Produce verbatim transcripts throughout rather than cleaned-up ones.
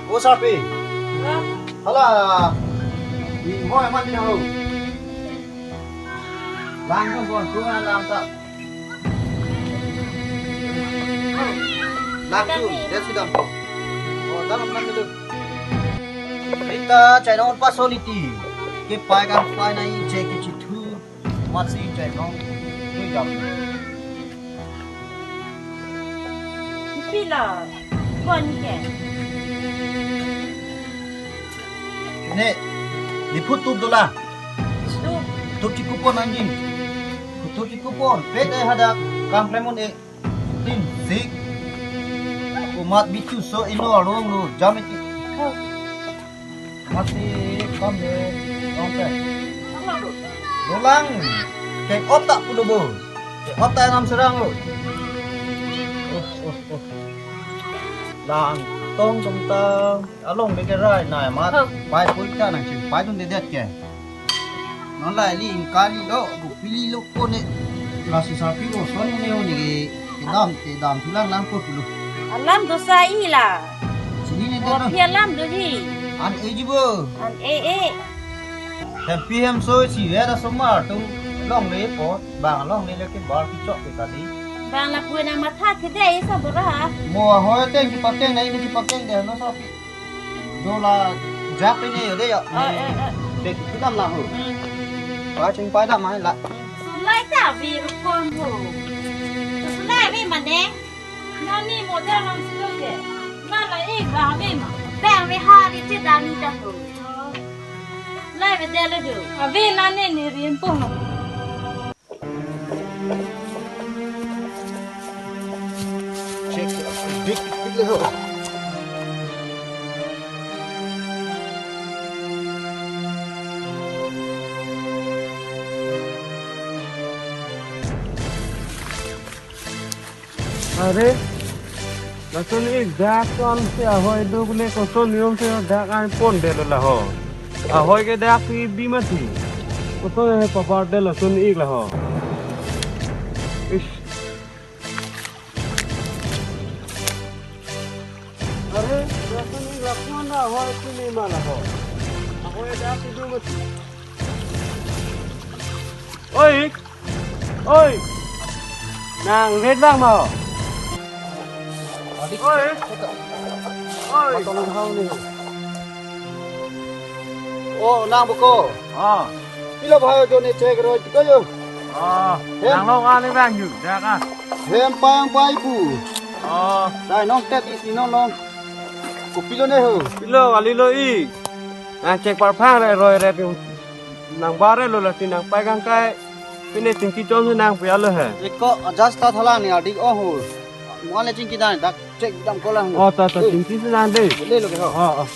O sarpi. Hala. Ni mo eman di ho. Lang ko bon ko lang ta. Lang tu, dia sidang. Oh, dalam lang itu. Rita, chai nong paso niti. Ke pai kan pai na i che ke chithu. Mat si chai nong. Tu jam. Pila. Bon ke. Ne, di phu tup dola. Tup. Tup chikupon anjing. Tup chikupon. Pet eh hadak kam klemon eh. Tin sik. Umat bitu so ino arong lo jam iti. Oh. Mati kam ne. Ong pe. Dolang. Ke op ta pulo bo. Ke op ta nam serang lo. Oh, oh, oh. Lang tong tong tang. Along de ke rai na ma. Huh. Pai pui ta nang ching pai dun de det ke. Non la li in kali lo, bu pili lo ko ne. La si sa pi lo son ne o ne ke. Ke dam, ke dam tulang lang ko pulo. Alam dosa i la. Sini ne Oh, de. Pi alam do hi. An e ji bo. An e e. Hem pi hem so si ya da somar tum long le po, bang long le le ke bar ki chok ke kali. Bang la pui nang matha ke de sa bora. Mo ho teng ki pateng na ini ki pateng de no sa pi. Dola jak pe ne yo de yo. Ah, eh, eh. Dek tu dam la ho. Hmm. Pa ching pa dam hai la. Sulai ta vi ru kon ho. Sulai vi mane. Nani mo da lang sulai de. Na la ik ba vi ma. Bang vi ha di che dani ta ho. Sulai vi de le do. Avi nani ni rim po. Check. Big, big level. Are, lason ik dak kon si ahoi duk le koson niom si dak an pon de lo la ho. Ahoi ke dak si bi mati. Koson he papar de lason ik la ho. Ish. Are, lason ik la kon ahoi si ni ma la ho. Ahoi dak si du mati. Oi, Oi. Nang red bang mo. Oi. Oi. Oh, nang beko. Ah. Pilo bhai jo ne check roi ko yo. Ah. Hem. Nang long ani bang ju, dak ah. Hem pang pai pu. Ah. Dai nong tet isi nong long. Ko pilo ne ho. Pilo kali lo i. Nang check parphang re roi re pi. Nang bare lo lasi nang pai kangkai. Pine chingki chom si nang pia lo he. Eko adjust ta thalang ni adik oh ho. Mo ale chingki dan dak check dam ko lang. Oh, ta, ta, eh. Chingki si nang de. Bole lo ke ho. Oh, oh.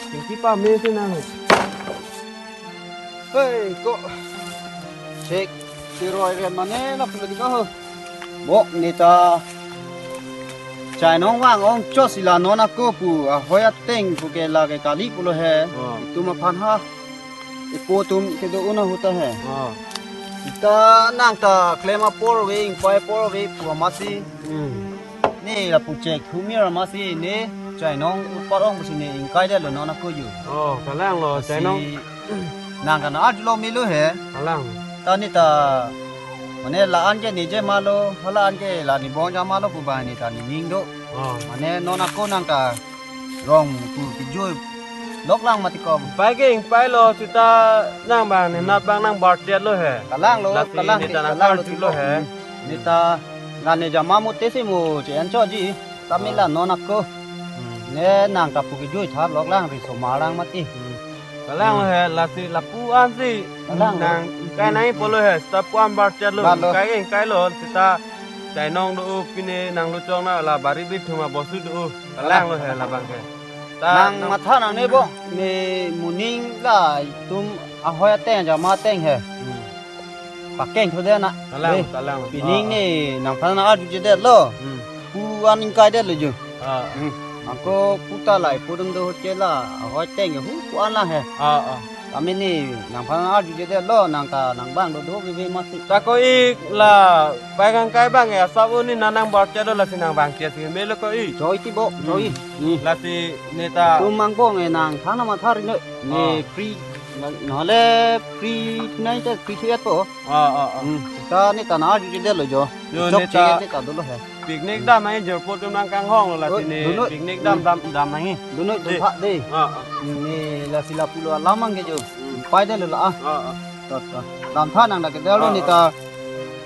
Chingki pa me si nang. Hei, ko. Check. Si roi ren mane na pula di ko ho. Bo, ne ta. Chai nong vang ong chot si la non ako pu. Ahoi ateng pu ke la ke kali pulo he. Oh. Itum aphan ha. Ipo atum kedo un ahut ta he. Oh. Ita nang ta klem apor ve, ingpai apor ve pu amatsi. Hmm. Ne lapu check humir amatsi ne chai nong upar ong pusi ne ingkai det lo non ako yo. Oh, kalang lo, chai nong. Lasi nang kana arjulo melo he. Kalang. Ta ne ta mane la-an ke ne je ma lo, hala-an ke la ne bong ja ma lo pu ba ne ta ne ning do. Oh. Mane non ako nang ta rong tu kejui lok lang mati ko. Pai ke ingpai lo sita nang bang ne nat bang nang bar chet lo he. Kalang lo, lasi kalang ne ta nang kalang lo arjulo he. Ne ta la ne jama mo te si mo che an cho ji. Tame la non ako. Hmm. Ne nang ta pu kejui tha lok lang ri so ma lang mati. Hmm. Kalang lo he, lasi lapu an si. Kalang lo. Nang ingkai nang pulo he, sita pu an bar chet lo. Ba lo. Ingkai ke ingkai lo, sita chai nong do u, pine nang lo chong na la bari bithum abosu do u. Kalang lo he labang ke. Ta nang nang matha nang ne bo, ne moning la itum ahoi ateng jama ateng he. Hmm. Pakeng thu de na. Kalang, eh, kalang. Pining ah, ne nang phan na arju je det lo. Hmm. Pu an ingkai det lo jo. Ah. Hmm. Ako pu ta lai pu dum do hot ke la. Ahoi ateng hu pu an la he. Ah, ah. Kami ni nangphan arju je det lo, nang ta nang bang do do ke mati. Ta ko-ik la pai kangkai bang ya, sabo ni nanang bar che do lasi nang bang che si melo ko-ik. Choi ti bo, choi. Hmm. Lasi ne ta. Tum mang bong e nang thang nama thari ne. Ne Ah. Free, na, nale free tonight free tu ya to. Ah, ah, ah. Hmm. Ta ne ta na arju je det lo jo. Jo, chok ne che ta ne ta do lo he. Picnic dam nangji, jirpo atum nangkanghong lo lasi Oi, ne. Dunoi. Picnic dam, dam, dam nangji. Dunoi dun Dei. Tha dei. Ah, ah. Ne lasi lapu lo alam nangke jo. Hmm. Pai det lo la ah. Ah, ah. To, to. Dam tha nang dak ke det lo Ah, ne ah. Ta.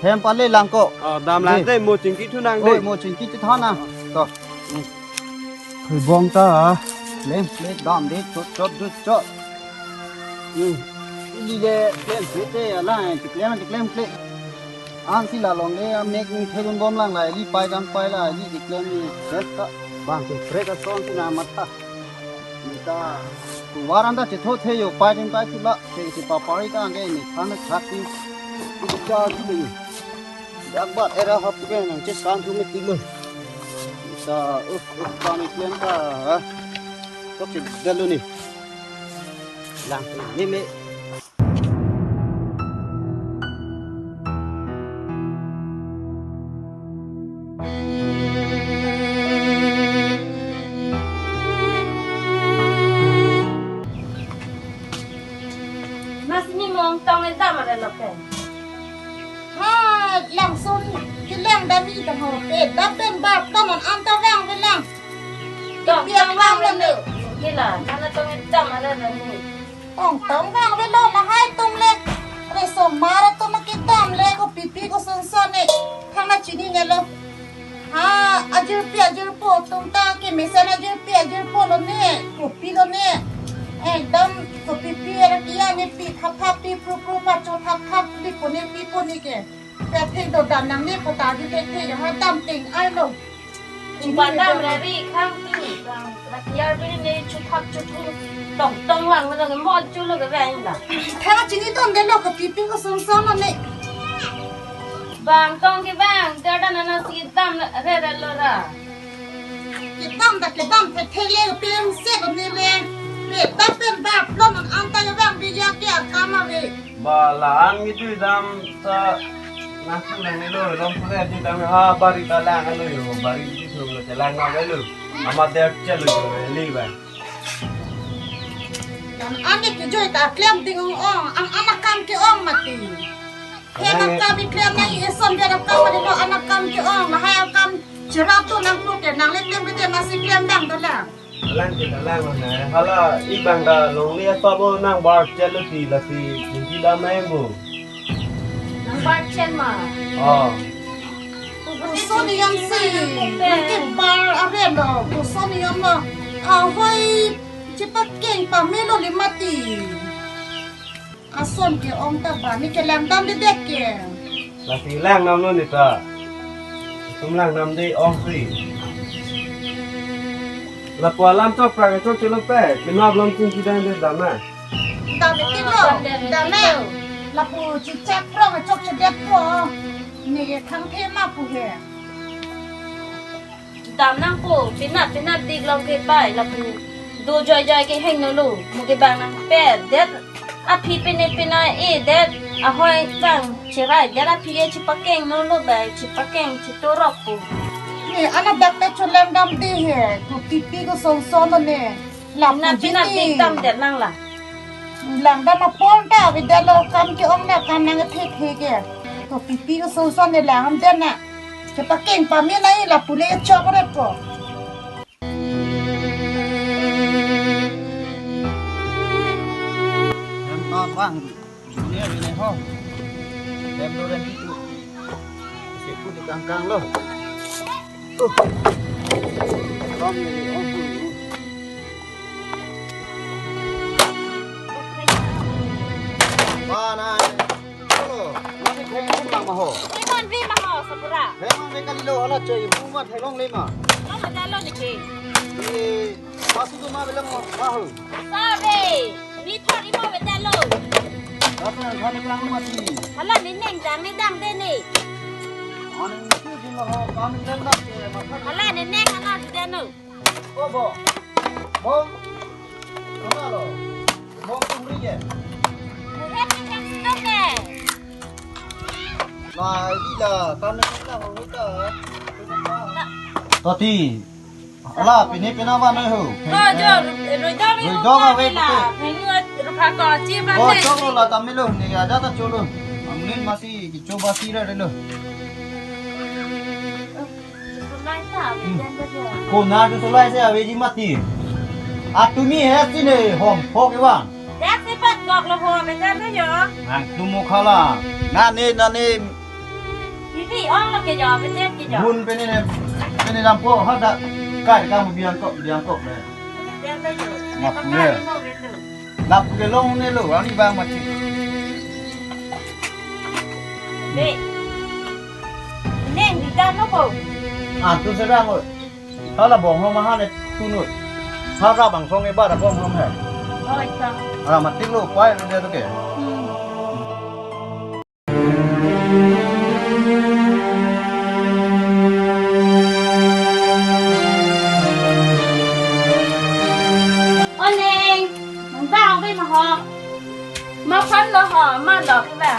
Hem pale lang ko. Ah, dam lang Dei. Dei, mo chingki thu nang Oi, dei. Mo chingki thu tha na. To. Hmm. Hui bong ta. Klem, klem, dam dei, chot, chot, chot, chot. Hmm. Ili le, klem, klem, te, ala, klem, klem, klem. Ansi la longle amek ning thedun bom lang la, ili pai dam pai la, ili keklem ni set ta bang ke prek ason si na matha. Ni ta kuvaran ta chetho the jo, pai dam pai thu la, ke si papari ta angke ni thang thak ni. Ili ta si ni. Dak bat era hap ke nang che sang thu me ti lo. Sa, uh, uh, pa ni klem ta, ha. Tok si dalu ni. Lang ni me. Mas ni mong tong e dam are lo pen. Ha, langsun kelang dam-i ta ho pe. Dam pen bap dam an anta vang ve lang. Tong, biar tong vang vang le lo. Kila, nana tong e dam are lo ni. Tong tong vang ve lo lahai atum le. Resomar atum kedam le kopipi kosonson ne. Thang nangchinine lo. Ha, ajirpi ajirpo atum ta kemesen ajirpi ajirpo lo ne. Kopi lo ne. Ekdam kopipi era kiya ne pi thap thap pi pru pru pacho thap thap pi po ne pi po ne ke. Pethek do dam nang ne pota di pethek ha dam ting ai lo. Chini ba ne dam dam. Rari khang tu bang, la tiar bini ne chuthak chuthu tong tong lang lang mo chu lo ga bang la. Thang chini ton de lo kopipi kosonson ne. Bang tong ke bang, garden ana si dam re re lo ra. Kedam ta kedam pethek le pen se ko ne le. Pe ta pen bap lo nang anta ya bang bi ya ke akam ave. Ba la-an ngi tu dam ta nangsu nang ne lo, long pule di dam ha bari ta lang alo yo, bari di thum lo chelang na lo. Ama der che lo yo, li ba. An an ke joi ta klem ding ong ong, an an akam ke-ong mati. He nang ka bi klem na i eson dia akam mati lo, an akam ke-ong, lahai akam cherap tu nang pu ke nang le klem ke dia masi klem dang do lang. Alang ke alang na. Hala ibang da longle asabo nang bar chelo ti lasi jingki da mai bo. Nang bar chen ma. Oh. Koson iyam si. Nang ke bar ave lo. Koson iyam lo. Ahoi chepakeng pamelo le mati. Ason ke-ong ta ba, ne kelang dam de dek ke. Lasi lang nam lo ne ta. Tum lang nam de ong si. Lapu alam chok prang chok chelo pe. Kena belum chingki dam de dam na. Dam de lo, dam na. Lapu chichak prang chok chedet po. Ne ke thang the ma pu he. Dam nangpo, penap penap dik long ke pai lapu. Do joi joi ke heng no lo, mo ke bang nang per det. Aphi pene pena e det, ahoi bang cherai det aphi ke chepakeng no lo bang chepakeng chetorok po. Ne ana dak ta cholang dam de he, kopipi kosonson ne. Lapu penap penap jini. Dik dam det nang la. Lang dam apor ta, ave det lo kam ke-ong na kam nang the the ke. Kopipi kosonson ne lang dam det na. Chepakeng pame nai lapu le chok re po. Hem ta bang. Junior ini ho. Hem do ren itu. Sipu di kangkang lo. Uh. Ram ini, oh, uh, uh. Ba na. Hello, mami thek thek lang ma ho. Rimon vi ma ho, sapura. Thek lang me kali lo, hala choi, bu ma thek long le ma. Long ada lo niki. Eh, pasu tu ma belang ma ho. Sabe, ni thari ma beda lo. Apa yang thari lang ma ti? Hala ni neng dang ni dang de ni. Ani ni tu di ma ho, kami dan dak ke ma. Hala ni neng hala di dano. Oh, bo. Bo. Kama lo. Bo tu ri ke. Bai di la, kam na la ho ta. Toti. Ala, pini pina ba noi ho. Oh, jo, roi dong ni Roi ho dong ka ave la. Pute. Hengu rupa ko chi ba Oh, ne. Cholo la tamilo ni aja ta cholo. Angnin masi kicho ba si ra lo. Kona tu solai se aveji mati. Atumi he sine hom phok iwan. Dak si pat kok lo ho bejan lo jo. Nangtum mo khala. Nane, nane. Bibi ong lo ke jo, bejan ke jo. Bun pene ne, pene lampo ha da. Kai kam biang kok, biang kok le. Biang lo jo. Mak Dak le. Lo bejan. Lap ke long ne lo, ani bang mati. Be. Neng di dan lo ko. Ah, tu sedang lo. Hala bong hom ahan e tunut. Hala bang song e bara bong hom he. Oh, ita. Ala mati lo, pai lo dia tu ke. Hmm. O neng, nang bang ave ma ho? Ma phan lo ho, ma dok ave.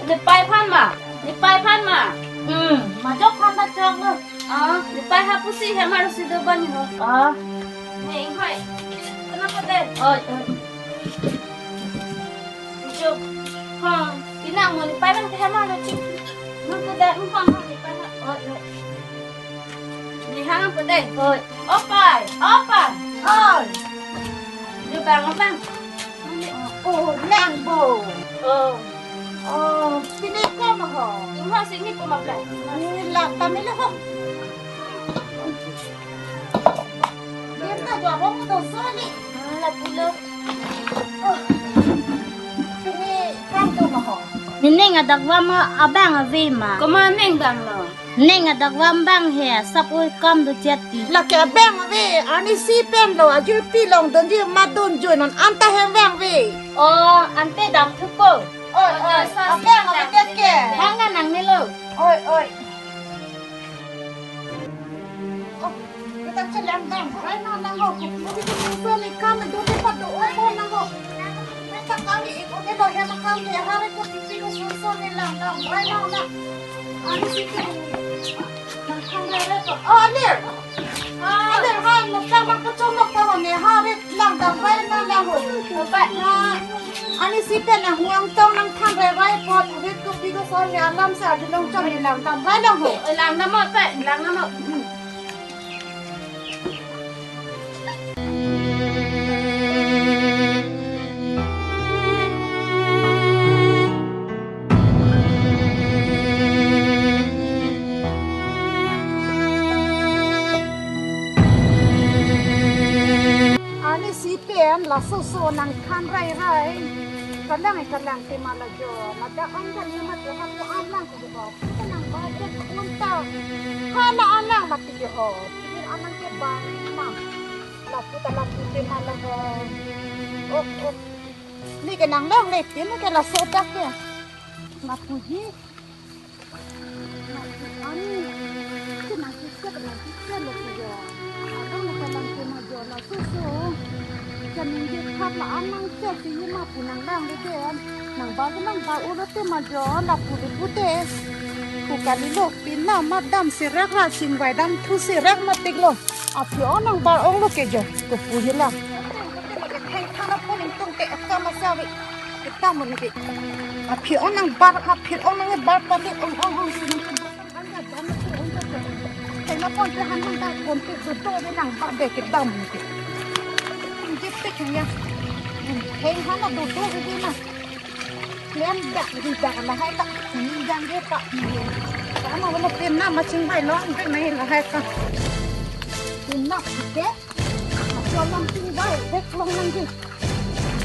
Nepai phan ma, nepai phan ma. Hmm, majok phan ta chok lo. Ah, nepai ha pusi hemar si do ban ho. Ah. Neng hoi. Kenapa deh? Oi, oi. Ijo. Ha, inang mo nepai phan ke hemar lo ching. Nang ko deh, nang phan ha nepai ha. Oi, oi. Ni hang apa deh? Oi. Opai, opai. Oi. Ijo bang, bang. Oh, nang bo. Oh. Oh, pini ko ma ho? Ingho sini ko ma plai. Ni la tamilo ho. Dia ta jo abang to soli. Ah, la pulo. Oh. Pini kam to ma ho? Nening adak vam abang ave ma. Koma neng bang lo. Neng adak vam bang he, sap oi kam do chet ti. Lake abang ave, ani si pen lo, ajul pi long don ji ma don joi non anta hem vang ave. Oh, ante dam thupo. Oi, oi, sa abang ave tet ke. Hang na nang melo. Oi, oi. Oh, kita chelang dam. Rai na nang ho, kuku di kuku ni kam do te pat do oi ko nang ho. Kita kami ikut ke lo hem kam ni hari ko pipi ko susu ni lang dam. Rai na na. Ani si ke. Nang khang rere to. Oh, Alir. Ah. Alir, ha, nokta bang kachomok ta ne, ha, rit lang dam bai na lang ho. Bapak. Na, ani si pen nang huang tong nang khang rere pot, rit kopi koson ne alam sa dilong chom ne lang dam bai lang ho. Lang dam mo, Pak, lang dam mo. Hmm. Ani si pen laso so nang than rai rai. Kalang kalang tema la jo. Ladak an kali mat jo ha ko an lang ko jo. Kalang ba jo kun ta. Hala an lang mati jo ho. Pikir an lang ke ba ma. Lapu ta lapu tema la jo. Oh, oh. Ni ke nang long le tin ke laso dak ke. Lapu ji. Ani, ke nang ke ke nang ke ke lo ke jo. Abang na kalang ke ma jo laso so. Kan ningje thap la an nang che si ma pu nang lang le den. Nang ba ke nang ba u lo te ma jo lapu le pu te. Pu kali lo pin na ma dam si rak ra chingvai dam thu si rak ma tik lo. Aphi o nang bar ong lo ke jo. Ko pu hi la. Theng thang na pu ning tung te ka ma sa vi. Kita mo ni ke. Aphi o nang bar, aphi o nang bar pa le ong ong ong. Anga dam ko ong ko. Theng na pon te han nang ta kon te do do de nang bar de ke dam ni ke. Tung je pe khang ya. Theng han na do do de na. Klem dak ri dak lahai ta. Ni jang ge ta. Ka ma wala klem na ma chingvai lo, ang na lahai ta. Klem na ke. Aso lam chingvai, bek long nang ge.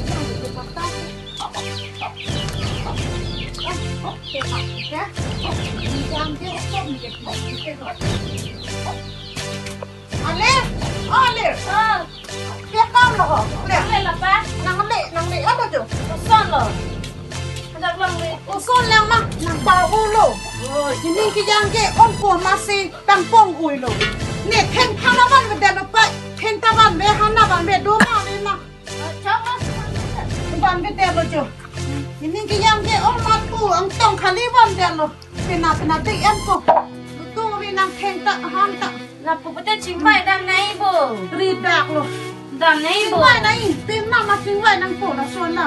Nang ge pata. Ah, ke pa ke. Ni jang ge, ni jang ge. Ale, ale. Ah. Ke kam lo ho? Le. Ale la pa. Nang le, nang le, ano jo? Koson lo. Hadak lang le. Koson lang ma, nang ba u lo. Oi. Ini ke jang ke ong ko masi tang pong ui lo. Ne theng thang na ban bede lo pa, theng ta ban be han na ban be do ma le ma. Chama. Ban bede lo jo. Ining kejang ke-ong mat pu, angtong khali van det lo. Pena pena dei em ko. Lutu ri nang theng ta han ta. Lapu pute chingvai dam nai bo. Ri dak lo. Dam nai bo. Chingvai nai, pim na ma chingvai nang ko la son na.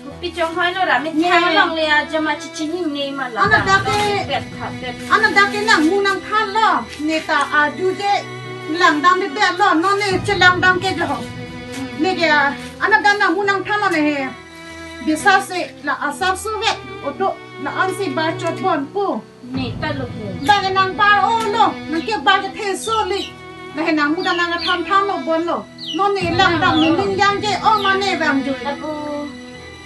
Kopi chonghoi lo ra mi. Nye. Thang longle aja ma chichini ne ma la. Ana dam dak ke, pet kha pet. Ana dak ke nang mu nang than lo. Ne ta arju je lang dam de lo. Non ne chelang dam ke jo ho. Ne ke, ana dam nang mu nang than lo ne he. Bisa se la asap suvet odo la ansi bar chot bon pu. Ne ta lo he. Bang nang bar o lo, nang ke bar ke the so li. La he nang muda nang than than lo bon lo. Non ne lang dam ne ning yang ke o ma ne bang jui. Lapu.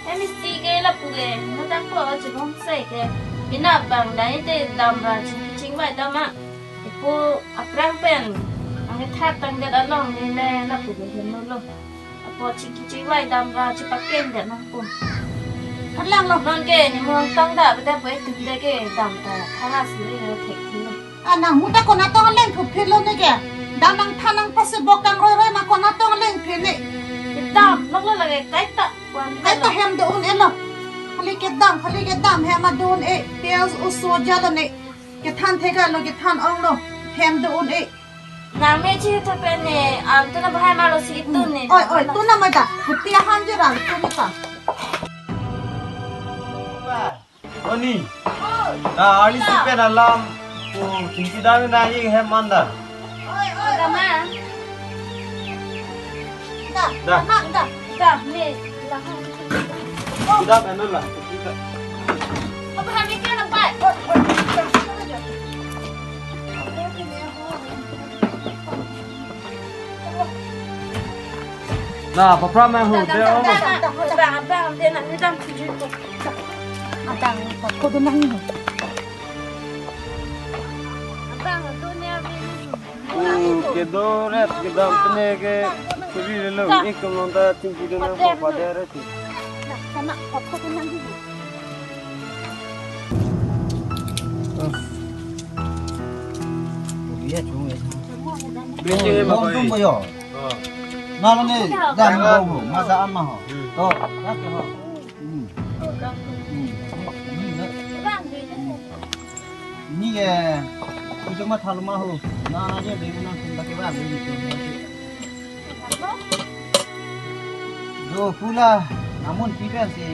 Em isi ke lapu le, na ta ko chibong se ke. Bina bang dai te dam ra ching chingvai dam ma. Ipu aphrang pen, ang thak tang det along ne le lapu ke hem lo. Apot chingki chingvai dam ra chipakeng det nang pu. Phalang lo. Non ke ne mong tang da bete pu etum de ke dam ta thara suri lo thek thi lo. Anang muda kona tong leng thup phit lo ne ke. Dam nang than nang pasi bok kang roi roi ma kona tong leng phit ne. Dam nok lo lage kai ta kwan. Kai ta hem do un e lo. Khali ke dam, khali ke dam hem a do un e. Piyaj uso ja lo ne. Ke than thek lo, ke than ong lo. Hem do un e. Nang me chi thu pen ne, am tu na bahai ma lo si tu ne. Oi, oi, tu na ma da. Kuti han je ra, tu na ta. Oni. Na, arnisi pen alam. Ko, chingki dam na ye hem man da. Oi, oi, da ma. Da, da. Ma, da. Da, me, da. Kita pen la. Kita. Apa kami kan nampak? Oi, oi, oi. Na, papra ma hu, de o. Abang, abang, abang, dia nak ni dam tujuh tu. Abang, ko tu nang ni. Abang, tu ni abang ni. Hmm, kedo ret, kedam pene ke, kuri lelo, ik tum nonta chingki dun nang papa de ret. Na, sama, ko tu nang ni. Besi he ma koi. Bom tum boyo. Oh. Na lo ne, dan bom, masa an ma ho. Hmm. To, ya ke ho. Hmm. Hmm. Ini ke, itu ma thalo ma ho. Na, na je beli na tum ta ke ba beli tu. Do pula, namun pi pen si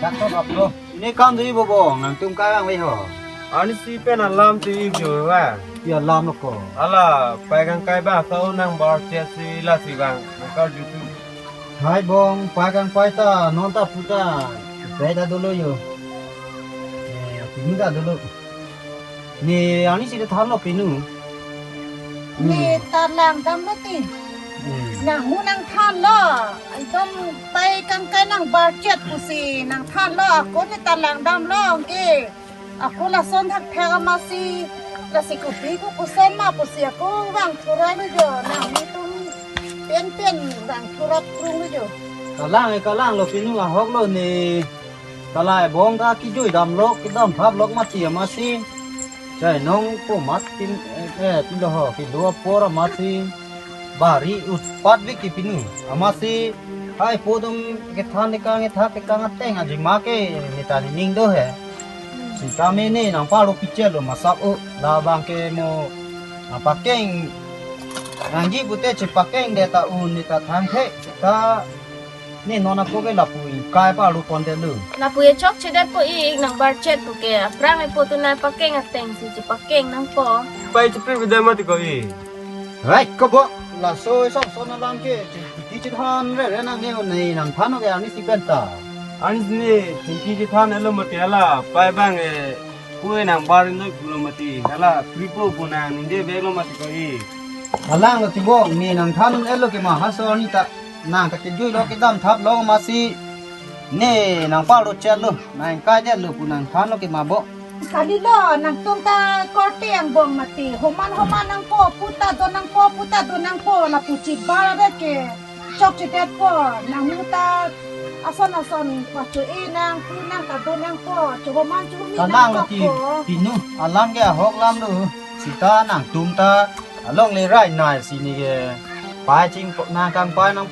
dak to ap lo. Ne kam dei bobo, nangtum kai vangve ho. Arnisi pen alam ti jo va. Pi alam lo ko. Ala, pai kangkai ba kau nang bar chet si lasi vang, nang karju tu. Hai bong, pai kangpai ta, non ta pu ta, pai ta dolo yo. Eh, pinu ta dolo. Ne arnisi ta thanlo pinu. Ne ta lang dam lo ti. Hmm. Nang mu nang thanlo. Ekdom pai kangkai nang bar chet pusi nang thanlo. Ako ne ta lang dam lo ke. Ako lason thakthak amatsi. Lasi kopi ko koson ma pusi ako vang thura lo jo. Nangtum penpen vang thura krung lo jo. Kalang, eh, kalang lo pinu ahok lo ne. Kalai bong ta kejui damlok, kedam thaplok mati amatsi. Chai nong po mat kin, eh, eh, pilo ho, kilo apor amatsi. Bari utpat vik ke pinu. Amatsi, hai po dum kethan tekang, kethak tekang ateng aji ma ke, ne ta nening do he. Sitame ne nang palo pichel lo masap o, labang ke mo, nang pakeng, nangji pute chepakeng de ta un, ne ta thang the, ta Ne non ako ke lapu ingkai pa lu pon det lo. Lapu e chokche det po ik nang bar chet pu ke aphrang e po tu nai pakeng ateng si chepakeng nangpo. Pai chepri bida mati ko ik. Right ko bo. Laso e song son alam ke chingki chethan rere nangne ho ne nang than ke arnisi pen ta. Arnisi ne chingki chethan elo mati hala pai bang e pu e nang bar noi pulo mati hala kripo pu nang ningje vek lo mati ko ik. Alang lo ti bo ne nang than elo ke ma haso ni ta. Nang ta kejui lo kedam thap lo amatsi. Ne nang palo chet lo, nang kai det lo pu nang than lo ke ma bo. Kali lo, nangtum ta korte angbong mati. Homan homan nangpo, pu ta do nangpo, pu ta do nangpo, lapu chebar ave ke. Chokche det po, nang mu ta ason ason pacho-e nang, pu nang ta do nangpo, cho homan cho mi nang. Kalang lo ti, ko. Pinu, alam ke ahok lam lo, sita nangtum ta, along le rai nai si ne ke. Pai ching po, nang kangpai nang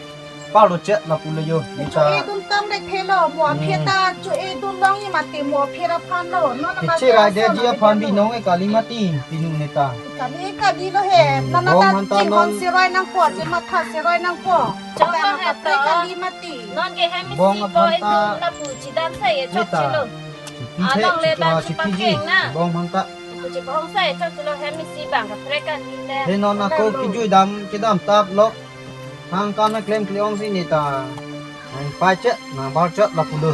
Paro chet lapulo jo, neta. Cho-e dun tam le thelo, mo aphi Hmm. ta cho-e dun long-i mati, mo aphi ra phan lo. Non ma Kechira ta de so dia na phan bi de. Nong e kali mati, pinu neta. Kali, kali lo he. Hmm, Nana bong ta han ta chinghon non. Siroi nangpo, chimatha siroi nangpo. Chok Bang lo he kaprek to. Kali mati. Non ke hem Bong isi aphan boy ta. Tu lapu chidam sa ye chok Neta. Chilo. Chipi the, Along le chipi dan ha, chipi ji. Chipakeng na. Bong han ta. Ku chipahong sa ye chok chilo hem isi bang kaprek kali le. He non ako Hello. Kijui dam, kedam tap lok. Hang kam na klem kle-ong si neta. Nang pai chet, nang bar chet lapulo.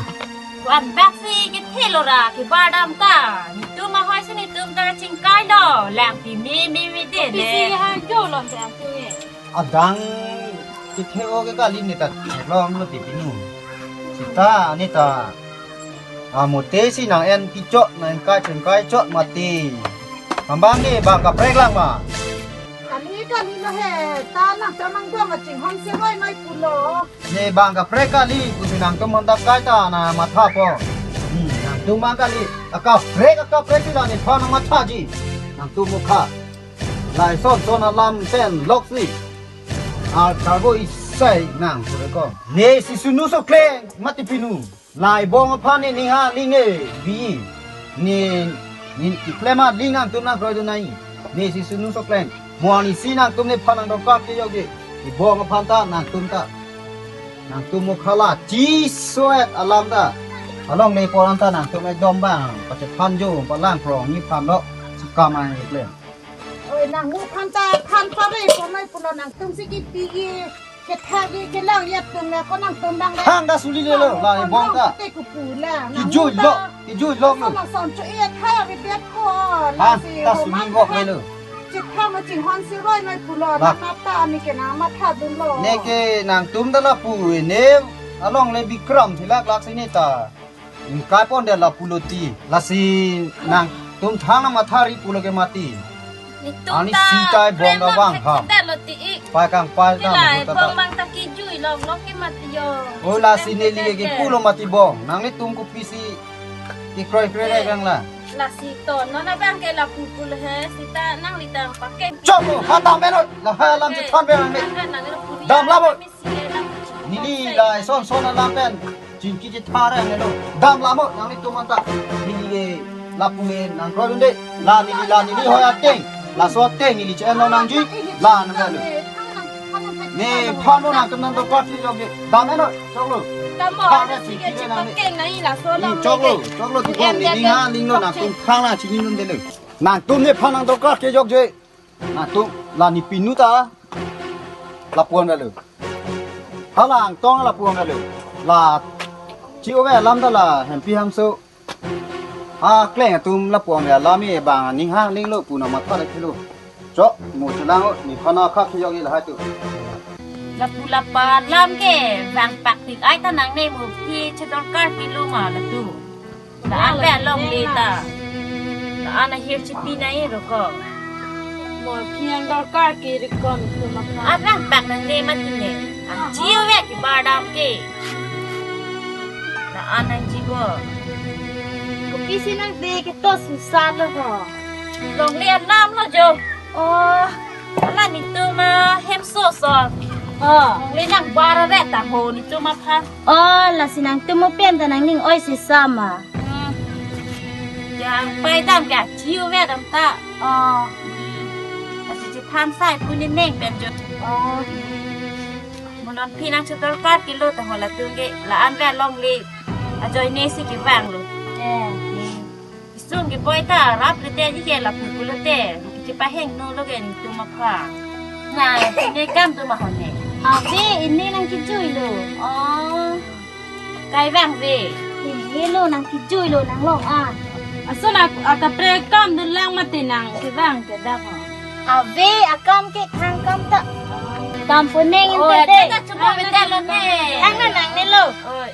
Wan bak si kethelo ra, kebar dam ta. Netum ahoi si netum ta chingkai lo. Lang pi mi mi mi de Pi si le. Hang jo lon te ang tu ye. Adang kethe-o ke kali neta theklong lo ti pinu. Sita neta. Amote si nang en pi chot, nang kai chingkai chot mati. Kambang ni bang kaprek lang ma. Kali, kali lo he, ta nang ta nang dong a chinghon siroi noi pulo. Ne bang kaprek kali, pusi nangtum honda kai ta na matha po. Hmm, nangtum bang kali, akaprek, akaprek si la nephan nang matha ji. Nangtum mukha. Lai son son alam pen lok si. Al karbo isai nang pure ko. Ne si sunu so kleng, mati pinu. Lai bong aphan ne ning ha ling e bi. Ne, ne keklem aling nangtum nangkroi dun nai. Ne si sunu so kleng. Mo ani si nangtum nephan nang dokar ke yok je. Ke bong aphan ta nangtum ta. Nangtum mukha la chi soet alam ta. Along le poran ta nangtum ekdom bang. Pachephan jo, palang prong ni phan lo. Chikam ai klem. Oi, nang mu phan ta phan pare ko noi pulo nangtum si kipi ye, kethak ye, kelang ye atum le ko nangtum bang le. Hang ta suli le lo, la bong ta. Te kupu la. Kijui lo, kijui lo. Sama son cho e tha ye bet ko. Hang ta suli ngok le lo. Chithang ma chinghon siroi noi pulo, La. Nang mata ni ke nang matha dun lo. Ne ke nangtum ta lapu ne along le Bikram thilak lak si neta. Ingkai pon de lapulo ti. Lasi nangtum thang na matha ri pulo ke mati. Netum Ani ta sitai bong da premang bang ha. Theksindet lo ti ik. Pai kang pai Ti ta lai mabuta bong ta. Bang ta kijui long long ke mati yo. Oh, lasi Prem neli ke theksindet. Pulo mati bong. Nang netum kopi si kekroi kroi Eh. Bang la. Lasi to non abang ke lapu pulo he sita nangli tang pakai. Chok lo, ha dam beno. La ha lam Eh. Chethan beno me. Nang kan nang lo punya Dam la bo. Kami si le lapu. Neli la son son alam pen. Chingki chethara ne lo. Dam la mo, nang netum anta. Neli ke lapu ne nangkroi dun de. La neli la neli hoi ateng. Laso ateng neli chen lo nangji. La nang lo. Nephan lo nangtum nang dokar si jok je. Dam eno, chok lo. Dam mo, Thang ada si sike ke nang ne. Chipakeng nai laso Ni lo. Chok lo, chok lo tu Em, kong em, neli em, ha ling lo chok nangtum je. Thang na chini nun de lo. Nangtum nephan nang dokar ke jok je. Nangtum la ne pinu ta lapu-an lo. Hala angtong lapu-an lo. La chi-o ve alam ta la hempi hamso. Ha kleng atum lapu-an alam e bang ning hang ling lo pu na matha le khelo. Chok mo chelang o nephan na khak yok i la hai tu. Lapu lapa alam ke bang pak tik ai ta nang ne mo phi chedorkar pilo ma la tu. La an pen long le ta. La an ahir chipi nai ro ko. Mo phi ang dorkar ke ri kon tu ma kha. Abang bang nang ne mati ne. Ang chi-o ve ke bar dam ke. La an ang ji bo. Kopi si nang de ke to si sa lo ho. Long le an nam lo jo. Oh. Ala netum ahem so so. Oh. Long le nang bar ret ta ho netum aphan. Oh, lasi nangtum mo pen ta nangning oi si sa ma. Hmm. Jang pai dam ke chi-o ve dam ta. Oh. Hmm. Lasi chephan sai pu ne neng pen jo. Oh. Mo non phi nang chedorkar kilo ta ho latum ke la an ve long le. Ajoine si kevang lo. Eh. Hmm. Isung ke boy ta rap le te ji ke lapu pulo te. Kechepaheng no lo ke netum aphan. Na, ne kam tu ma ho ne. Ave, ini nang kijui lo. Oh. Kai vang ve. Ini lo nang kijui lo nang long a. Ason ak akaprek kam dun lang mati nang kevang ke dak ho. Ave, akam ke thang kam ta. Kam puneng Oh, inte de. Tata chuba bete lo ne. Ang na nang ne lo. Oi.